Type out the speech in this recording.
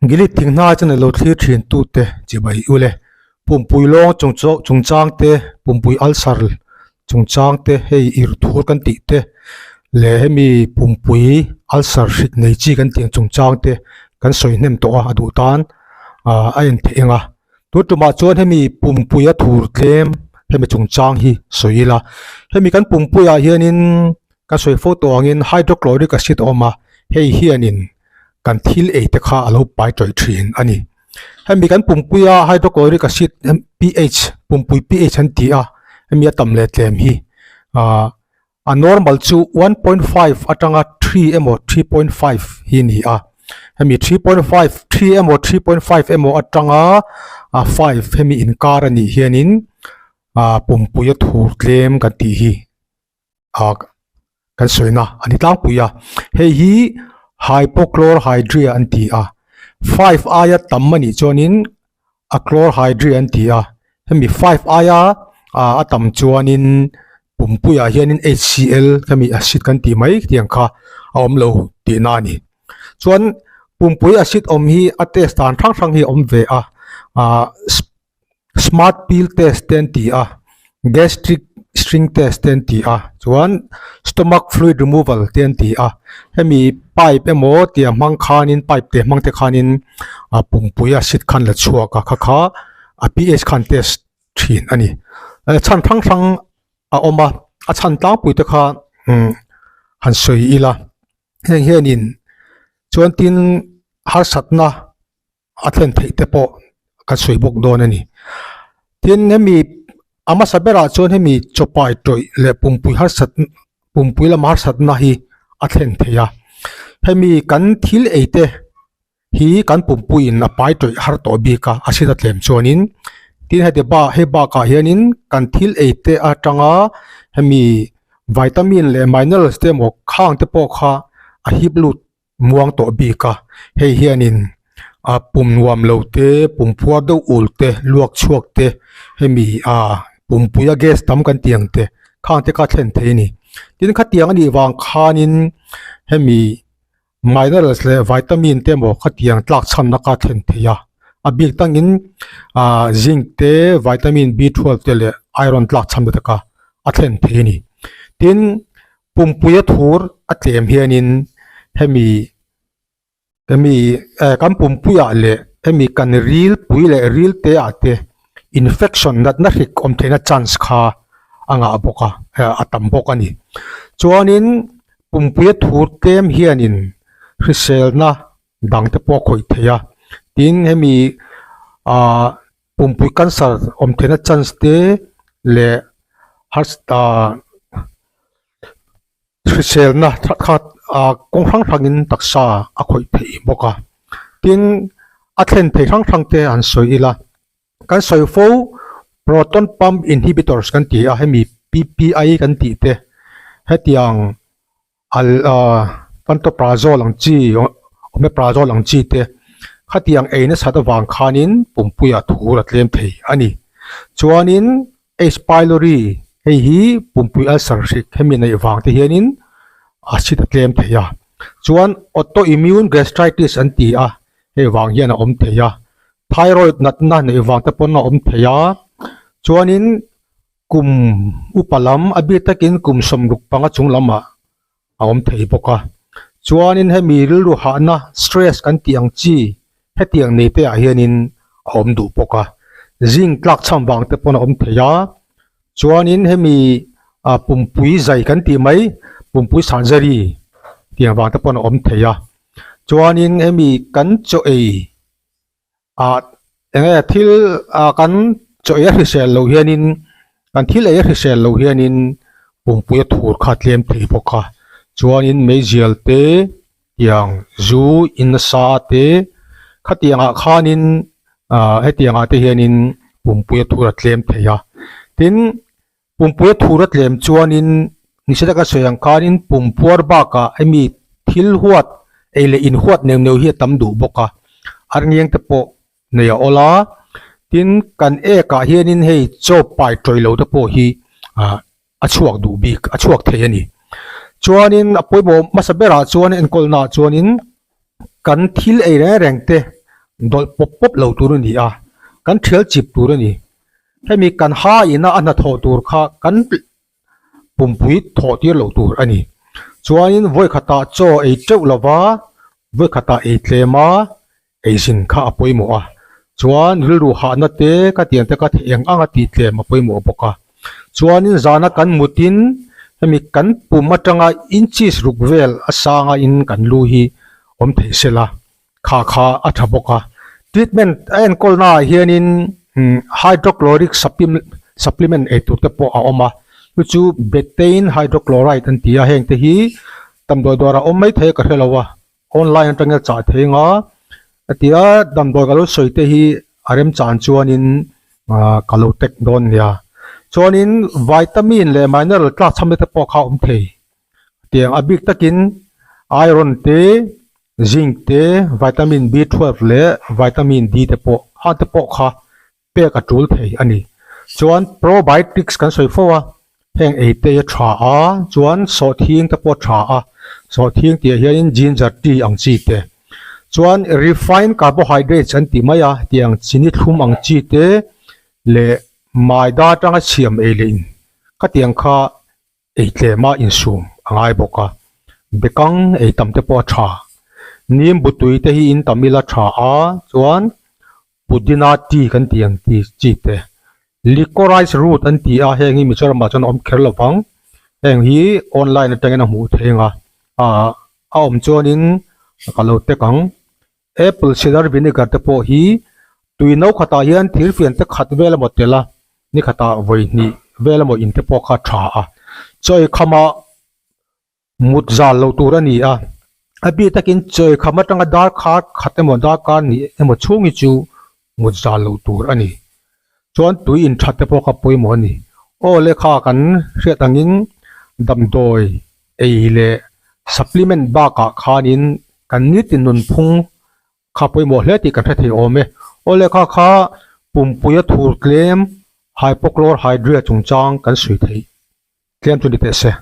Gilead thing hnai chuan ilo thlir thin tute chibai ule pumpui lawng chung chaw chungchang te pumpui ulcer chungchang te hei irh thur kan tih te leh hemi pumpui ulcer hrik nei chi kan tih ang chungchang te kan sawi hnem tawh a a duh tan ah a en theih ang a tun tumah chuan hemi pumpui a thur tlem hemi chungchang hi sawi ila hemi kan pumpui ah hianin ka sawi fo tawh angin hydrochloric acid a awm a hei hianin kan thil ei te kha a lo pai tawih thin a ni hemi kan pumpui a hydrochloric acid ph pumpui ph an ti a hemi a tam leh tlem hi ahh a normal chu 1.5 atanga 3 emaw 3.5 hi a ni a hemi 3.5 3 emaw 3.5 emaw atanga ah 5 hemi inkar a nih hianin ah pumpui a thur tlem kan tih hi. ah kan sawina a ni tlangpui a hei hi hypochlorhydria an ti a five aia tam a nih chuanin a chlorhydria an ti a hemi five aia ah a tam chuanin pumpuiah hianin HCl hemi acid kan tih mai tiang kha a awm lo tihna a ni chuan pumpui acid awm hi a test dan hrang hrang hi a awm ve a ah smart pill test te an ti a gastric string test te an ti a chuan stomach fluid removal te an ti a hemi pipe emaw tia hmang khanin pipe te hmang te khanin a pumpui acid khan la chhuak a kha kha a ph khan test thin a ni chhan hrang hrang a awm a a chhan tlangpui te kha umm han sawi ila heng hianin chuan tin harsatna. a thlen theih te pawh kan sawi bawk dawn a ni tin hemi a hmasa berah chuan hemi chawpai tawih leh pumpui harsat pumpui lama harsatna hi a thlen thei a hemi kan thil ei te hi kan pumpuiin a pai tawih har tawh bik a a hriat a tlem chuanin tin heti bak hei bakah hianin kan thil ei te atanga hemi vitamin leh minerals te emaw khang te pawh kha a hip lut muang tawh bik a hei hianin ah pum nuam lo te pum phuar deuh ul te luak chhuak te hemi ah pumpui a gas tam kan tih ang te khang te kha a thlen thei a ni tin khatiang a nih vang khanin hemi minerals leh vitamin te emaw khatiang tlak chhamna kha a thlen thei a a bik tangin ah zinc te vitamin B twelve te leh iron tlak chhamna te kha a thlen thei a ni tin. Pumpui a thur a tlem hianin hemi hemi eh kan pumpuiah leh hemi kan ril pui leh ril te ah te infection natna hrik awm theihna chance kha a ngah bawk a eh a tam bawk a ni. Chuanin pumpui a thur tlem hianin hriselna dang te pawh a khawih thei a, tin hemi ah pumpui cancer awm theihna chance te leh ah hriselna kha ah kawng hrang hrangin taksa a khawih theih bawk a tin a thlen thei hrang hrang te an sawi ila kan sawi fo proton pump inhibitors kan ti a hemi P_P_I kan tih te hetiang al ah pantoprazole ang chi omeprazole ang chi te khatiang ei nasat avang khanin pumpuiah thur a tlem thei a ni chuanin H pylori hei hi pumpui ulcer hrik hemi neih vang te hianin acid a tlem thei a chuan autoimmune gastritis an ti a hei vang hian a awm thei a thyroid natna neih vang te pawn a awm thei a chuanin kum upa lam a bik takin kum sawmruk panga chung lamah a awm thei bawk a chuanin hemi rilru hahna stress kan tih ang chi hetiang nei te ah hianin a awm duh bawk a zinc tlak chham vang te pawn a awm thei a chuanin hemi ah pumpui zai kan tih mai pumpui surgery tiang vang te pawn a awm thei a chuanin hemi kan chaw ei ah eng nge thil ah kan chaw ei a hrisel loh hianin kan thil ei a hrisel loh hianin pumpui a thur kha a tlem thei bawk a chuanin meizial te tiang zu in nasa te khatiang ah khanin ah hetiang ah te hianin pumpui a thur a tlem thei a tin pumpui a thur a tlem chuanin nise taka sawi ang khanin pumpuar bakah hemi thil huat ei leh inhuat neuh neuh hi a tam duh bawk a arngiang te pawh nei a awl a tin kan ek ah hianin hei chaw pai tawih lo te pawh hi ah a chhuak duh bik a chhuak thei a ni chuanin a pawimawh hmasa berah chuan enkawlna ah chuanin kan thil ei reng reng te. Dawlh pawp pawp lo tur a ni a, kan thial chip tur a ni. Hemi kan ha ina a hnathawh tur kha kan pumpui thawh tir loh tur a ni. Chuanin vawi khatah chaw ei teuh lova, vawi khatah ei tlem a, ei zin kha a pawimawh a. Chuan rilru hahna te ka tiang te ka theih eng anga tih tlem a pawimawh bawk a. Chuanin zana kan mutin hemi kan pum atanga inches ruk vel a sanga in kan lu hi awm thei sela. Kha kha a tha bawk a. Treatment a enkawl naah hianin hydrochloric supplement ei tur te pawh a awm a. Chu chu betaine hydrochloride an ti a, heng te hi damdawi dawrah awm mai thei a ka hre lo a, online atangin a chah thei ang a. Hetia damdawi ka lo sawi te hi a remchan chuanin ka lo tag dawn nia. Chuanin vitamin leh mineral tlakchham te pawh kha a awm thei. Tiang a bik takin iron te, zinc te, vitamin B 12 leh vitamin D te pawh ha te pawh kha pek a tul thei a ni. Chuan probiotics kan sawi fo a, heng ei te a tha a, chuan sawhthing te pawh a tha a, sawhthing tih ah hianin ginger tea ang chi te, chuan refined carbohydrates an ti mai a, tiang chini thlum ang chi te leh maida atanga siam ei leh in khatiang kha Ei tlema insum a ngai bawk a, bekang ei tam te pawh a tha. Nim butui te hi in tam ila tha a, chuan pudina tea kan tih ang ti chi te. Licorice root an ti a, heng hi Mizoramah chuan a awm kher lo vang. Heng hi online atangin a hmuh theih ang a, a awm chuanin ka lo tek ang. Apple cider vinegar te pawh hi tui no khatah hian thirfian te khat vel emaw tel a, ni khatah vawi hnih vel emaw in te pawh kha a tha a. Chawi khamah mut zal lo tur a ni a, a bik takin chawi kham atanga darkar khat emaw darkar hnih emaw chhung hi chu mut zal lo tur a ni. Chuan tui in that te pawh kha pawimawh a ni. Aw lehkha kan hriat angin damdawi ei leh supplement bakah khanin kan nitin nunphung kha pawimawh hle tih kan hre thei awm e. Aw lehkha kha pumpuia thur tlem hypochlorhydria chungchang kan sawi theih tlem chu ni teh se.